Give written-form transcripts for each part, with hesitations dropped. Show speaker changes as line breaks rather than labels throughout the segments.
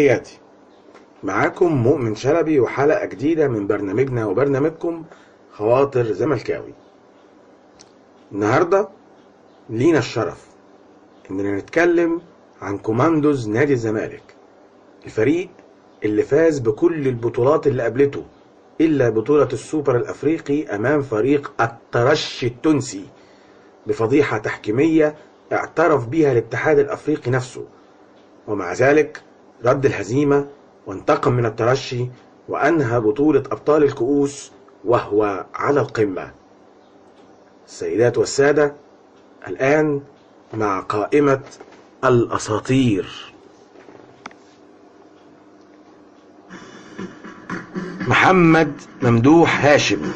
تحياتي، معاكم مؤمن شلبي وحلقة جديدة من برنامجنا وبرنامجكم خواطر زملكاوي. النهاردة لينا الشرف اننا نتكلم عن كوماندوز نادي الزمالك، الفريق اللي فاز بكل البطولات اللي قابلته إلا بطولة السوبر الأفريقي أمام فريق الترشي التونسي بفضيحة تحكيمية اعترف بها الاتحاد الأفريقي نفسه، ومع ذلك رد الهزيمة وانتقم من الترشي وأنهى بطولة أبطال الكؤوس وهو على القمة. السيدات والسادة، الآن مع قائمة الأساطير. محمد ممدوح هاشم،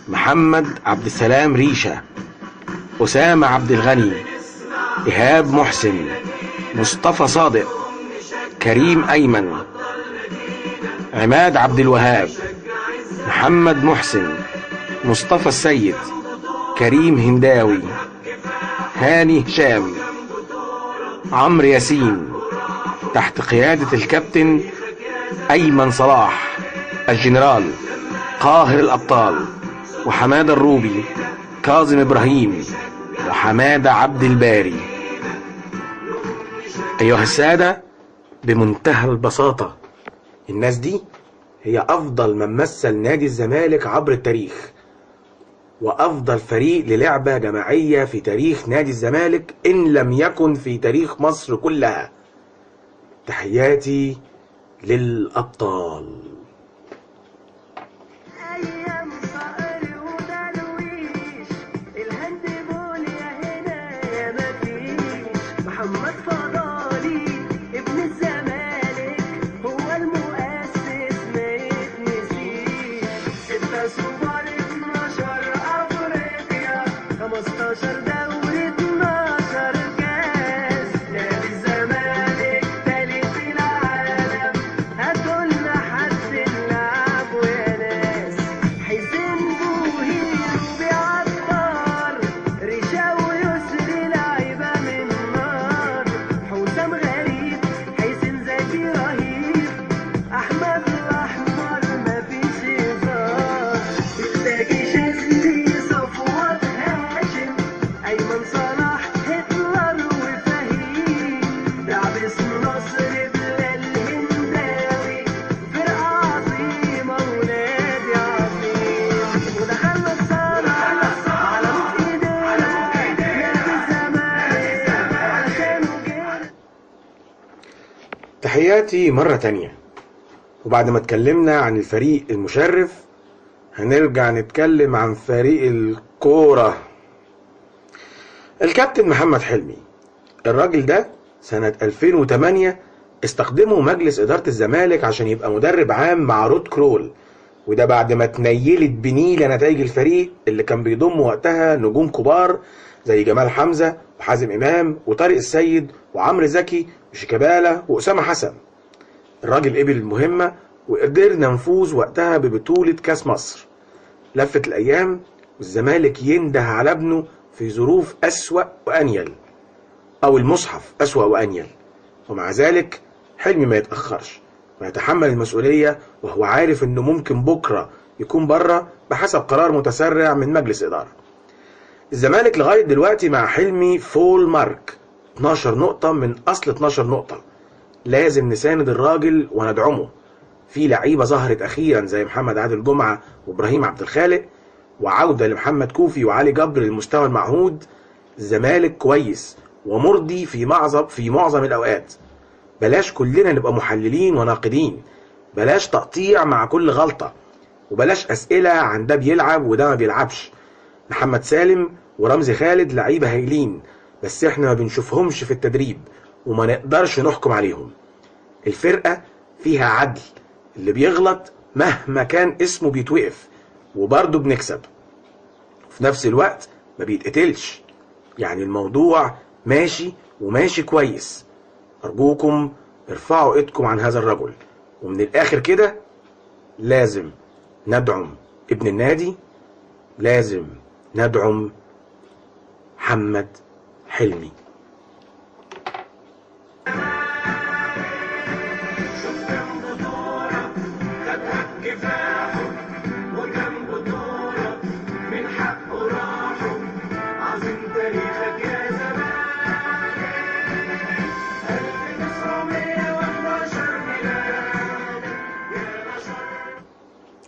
محمد عبد السلام ريشة، أسامة عبد الغني، إيهاب محسن، مصطفى صادق، كريم أيمن، عماد عبد الوهاب، محمد محسن، مصطفى السيد، كريم هنداوي، هاني هشام، عمرو ياسين، تحت قيادة الكابتن أيمن صلاح الجنرال قاهر الأبطال، وحمادة الروبي، كاظم إبراهيم، وحمادة عبد الباري. أيها السادة، بمنتهى البساطة الناس دي هي أفضل من مثل نادي الزمالك عبر التاريخ، وأفضل فريق للعبة جماعية في تاريخ نادي الزمالك إن لم يكن في تاريخ مصر كلها. تحياتي للأبطال.
أيام صقر ودرويش، ال handball يا هنا يا مفيش، محمد فضالي ابن الزمالك هو المؤسس ما يتنسيش، 6 سوبر 12 أفريقيا، 15 دوري 12 كاس، نادي الزمالك تالت العالم، هاتولنا حد نلعبه يا ناس، حسين بوهير وبيعطر، رشا ويسري لعيبة من نار، حسام غريب، حسين زكي رهيب، أحمد الأحمر مفيش هزار، زكي شاذلي، صفوت هاشم، أيمن صلاح، هتلر وفهيم، دعبس نصر بلال هنداوي، فرقة عظيمة ونادي عظيم، ودخلنا الصالة على روح ايدينا، نادي الزمالك علشانه جينا.
تحياتي مرة تانية. وبعد ما اتكلمنا عن الفريق المشرف هنرجع نتكلم عن فريق الكورة. الكابتن محمد حلمي، الراجل ده سنة 2008 استخدمه مجلس إدارة الزمالك عشان يبقى مدرب عام مع رود كرول، وده بعد ما اتنيلت بنيلة نتائج الفريق اللي كان بيضم وقتها نجوم كبار زي جمال حمزة وحازم إمام وطارق السيد وعمرو زكي وشيكابالا وأسامة حسن. الراجل قبل المهمة وقدرنا نفوز وقتها ببطولة كاس مصر. لفت الأيام والزمالك ينده على ابنه في ظروف أسوأ وأنيل، أو المصحف أسوأ وأنيل، ومع ذلك حلمي ما يتأخرش ويتحمل المسؤولية، وهو عارف إنه ممكن بكرة يكون بره بحسب قرار متسرع من مجلس إدارة. الزمالك لغاية دلوقتي مع حلمي full mark، 12 نقطة من أصل 12 نقطة. لازم نساند الراجل وندعمه. في لعيبة ظهرت أخيرا زي محمد عادل جمعة وإبراهيم عبد الخالق، وعودة لمحمد كوفي وعلي جبر للمستوى المعهود. الزمالك كويس ومرضي في معظم الأوقات. بلاش كلنا نبقى محللين وناقدين، بلاش تقطيع مع كل غلطة، وبلاش أسئلة عن ده بيلعب وده ما بيلعبش. محمد سالم ورمزي خالد لعيبة هايلين، بس احنا ما بنشوفهمش في التدريب وما نقدرش نحكم عليهم. الفرقة فيها عدل، اللي بيغلط مهما كان اسمه بيتوقف، وبرضه بنكسب، وفي نفس الوقت ما بيتقتلش. يعني الموضوع ماشي وماشي كويس. أرجوكم ارفعوا ايدكم عن هذا الرجل. ومن الآخر كده لازم ندعم ابن النادي، لازم ندعم محمد حلمي.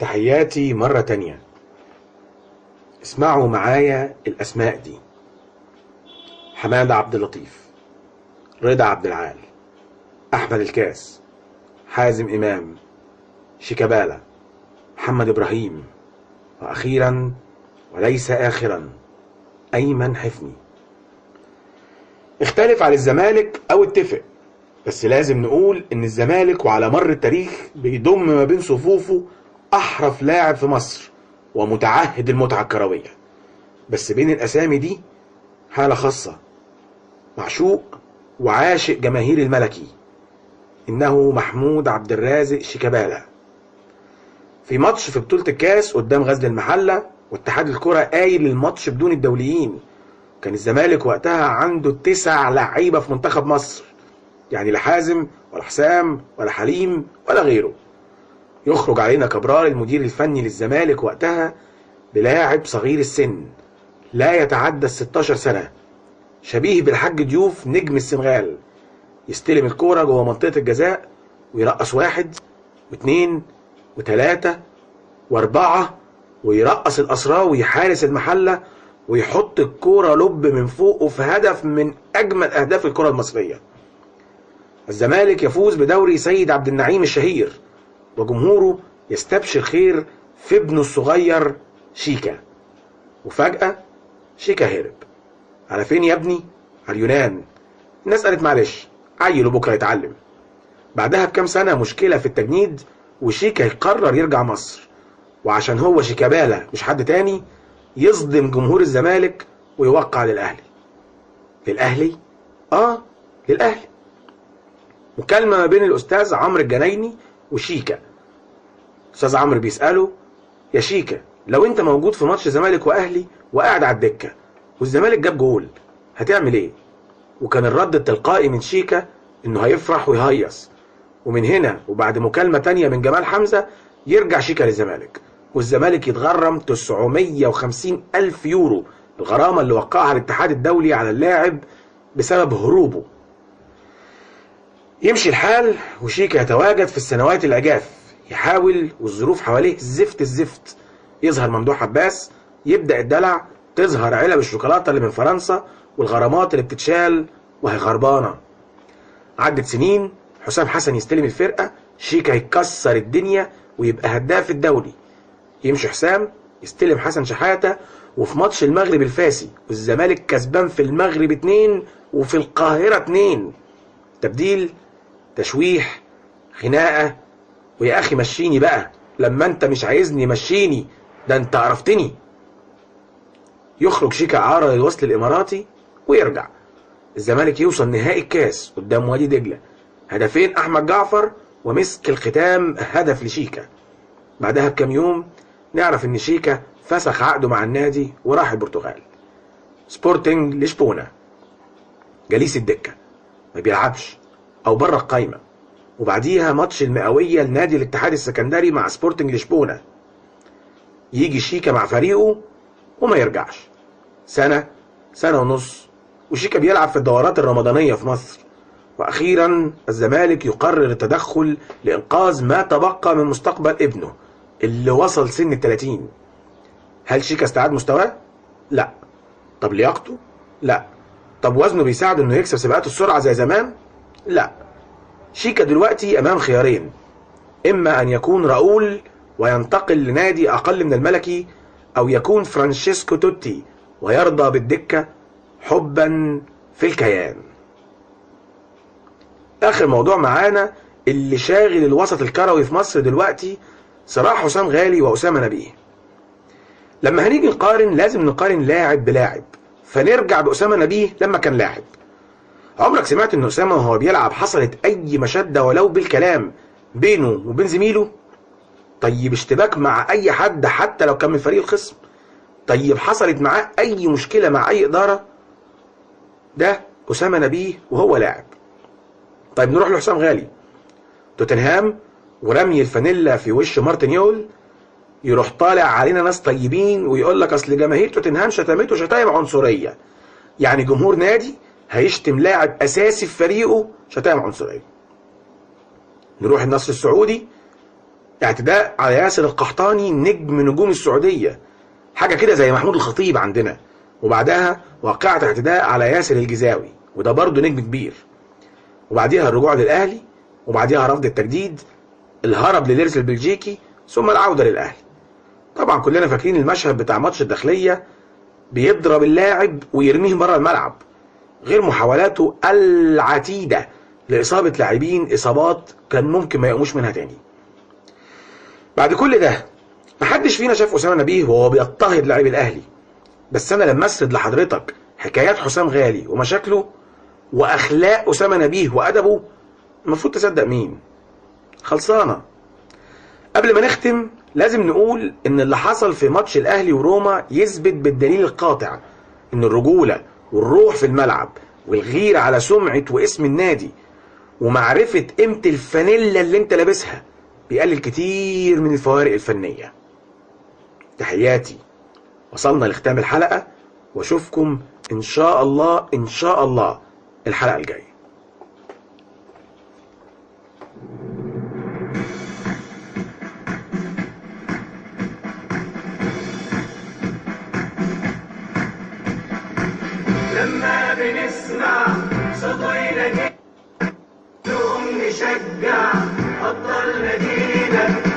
تحياتي مرة تانية. اسمعوا معايا الأسماء دي: حمادة عبد اللطيف، رضا عبد العال، أحمد الكاس، حازم إمام، شيكابالا، محمد إبراهيم، وأخيرا وليس آخرا أيمن حفني. اختلف على الزمالك أو اتفق، بس لازم نقول إن الزمالك وعلى مر التاريخ بيضم ما بين صفوفه أحرف لاعب في مصر ومتعهد المتعة الكروية. بس بين الأسامي دي حالة خاصة، معشوق وعاشق جماهير الملكي، إنه محمود عبد الرازق شيكابالا. في ماتش في بطولة الكاس قدام غزل المحلة، واتحاد الكرة قايل الماتش بدون الدوليين. كان الزمالك وقتها عنده 9 لعيبة في منتخب مصر، يعني لا حازم ولا حسام ولا حليم ولا غيره. يخرج علينا كبرال المدير الفني للزمالك وقتها بلاعب صغير السن لا يتعدى 16 سنة، شبيه بالحاج ضيوف نجم السنغال، يستلم الكورة جوه منطقة الجزاء ويرقص 1 و2 و3 و4، ويرقص الأسراوي حارس المحلة ويحط الكورة لب من فوقه في هدف من أجمل أهداف الكرة المصرية. الزمالك يفوز بدوري سيد عبد النعيم الشهير، وجمهوره يستبشر خير في ابنه الصغير شيكا. وفجأة شيكا هرب. على فين يا ابني؟ على اليونان. الناس قالت معلش، عيله بكرة يتعلم. بعدها بكام سنة مشكلة في التجنيد، وشيكا يقرر يرجع مصر، وعشان هو شيكابالا مش حد تاني، يصدم جمهور الزمالك ويوقع للأهلي. للأهلي؟ آه للأهلي. مكالمة ما بين الأستاذ عمرو الجنايني وشيكا. أستاذ عمرو بيسأله: يا شيكا، لو أنت موجود في ماتش زمالك وأهلي وقاعد على الدكة والزمالك جاب جول، هتعمل إيه؟ وكان الرد التلقائي من شيكا إنه هيفرح ويهيص. ومن هنا وبعد مكالمة تانية من جمال حمزة يرجع شيكا للزمالك، والزمالك يتغرم 950 ألف يورو، الغرامة اللي وقعها الاتحاد الدولي على اللاعب بسبب هروبه. يمشي الحال وشيكا يتواجد في السنوات العجاف، يحاول والظروف حواليه زفت الزفت. يظهر ممدوح عباس، يبدأ الدلع، تظهر علب الشوكولاتة اللي من فرنسا والغرامات اللي بتتشال وهي غربانة. عدت سنين، حسام حسن يستلم الفرقة، شيكا يكسر الدنيا ويبقى هداف الدولي. يمشي حسام، يستلم حسن شحاتة، وفي ماتش المغرب الفاسي والزمالك كسبان في المغرب 2 وفي القاهرة 2. تبديل، تشويح، خناقة، ويا أخي مشيني بقى، لما أنت مش عايزني مشيني، ده أنت عرفتني. يخرج شيكا إعارة للوصل الإماراتي ويرجع. الزمالك يوصل نهائي الكاس قدام وادي دجلة، هدفين أحمد جعفر ومسك الختام هدف لشيكا. بعدها بكام يوم نعرف إن شيكا فسخ عقده مع النادي وراح البرتغال، سبورتنج لشبونة. جليس الدكة، ما بيلعبش أو بره القايمة. وبعديها ماتش المئوية لنادي الاتحاد السكندري مع سبورتنج لشبونة، يجي شيكا مع فريقه وما يرجعش. سنة، سنة ونص، وشيكا بيلعب في الدورات الرمضانية في مصر. وأخيرا الزمالك يقرر التدخل لإنقاذ ما تبقى من مستقبل ابنه اللي وصل سن 30. هل شيكا استعاد مستواه؟ لا. طب لياقته؟ لا. طب وزنه بيساعده انه يكسب سباقات السرعة زي زمان؟ لا. شيكا دلوقتي امام خيارين: اما ان يكون راؤول وينتقل لنادي اقل من الملكي، او يكون فرانشيسكو توتي ويرضى بالدكة حبا في الكيان. اخر موضوع معانا اللي شاغل الوسط الكروي في مصر دلوقتي، صراع حسام غالي وأسامة نبيه. لما هنيجي نقارن لازم نقارن لاعب بلاعب، فنرجع بأسامة نبيه لما كان لاعب. عمرك سمعت ان أسامة وهو بيلعب حصلت اي مشادة ولو بالكلام بينه وبين زميله؟ طيب اشتباك مع اي حد حتى لو كان من فريق الخصم؟ طيب حصلت معاه اي مشكلة مع اي إدارة؟ ده أسامة نبيه وهو لاعب. طيب نروح لحسام غالي، توتنهام ورمي الفانيلا في وش مارتن يول، يروح طالع علينا ناس طيبين ويقول لك اصل جماهير توتنهام شتمته شتايم عنصرية. يعني جمهور نادي هيشتم لاعب اساسي في فريقه شتايم عنصرية. نروح النصر السعودي، اعتداء على ياسر القحطاني نجم نجوم السعودية، حاجة كده زي محمود الخطيب عندنا. وبعدها واقعة اعتداء على ياسر الجزاوي، وده برضه نجم كبير. وبعديها الرجوع للأهلي، وبعديها رفض التجديد، الهرب لليرس البلجيكي، ثم العودة للأهلي. طبعا كلنا فاكرين المشهد بتاع ماتش الداخلية، بيضرب اللاعب ويرميه بره الملعب، غير محاولاته العتيدة لإصابة لاعبين إصابات كان ممكن ما يقوموش منها تاني. بعد كل ده محدش فينا شاف أسامة نبيه وهو بيضطهد لاعبي الأهلي، بس أنا لما أسرد لحضرتك حكايات حسام غالي ومشاكله وأخلاق أسامة نبيه وأدبه، المفروض تصدق مين؟ خلصانة. قبل ما نختم لازم نقول إن اللي حصل في ماتش الأهلي وروما يثبت بالدليل القاطع إن الرجولة والروح في الملعب والغيرة على سمعة واسم النادي ومعرفة قيمة الفانيلا اللي انت لابسها بيقلل كتير من الفوارق الفنية. تحياتي، وصلنا لختام الحلقة، واشوفكم إن شاء الله إن شاء الله الحلقة الجاية.
لما بنسمع صوته ينادينا نقوم نشجع أبطال نادينا.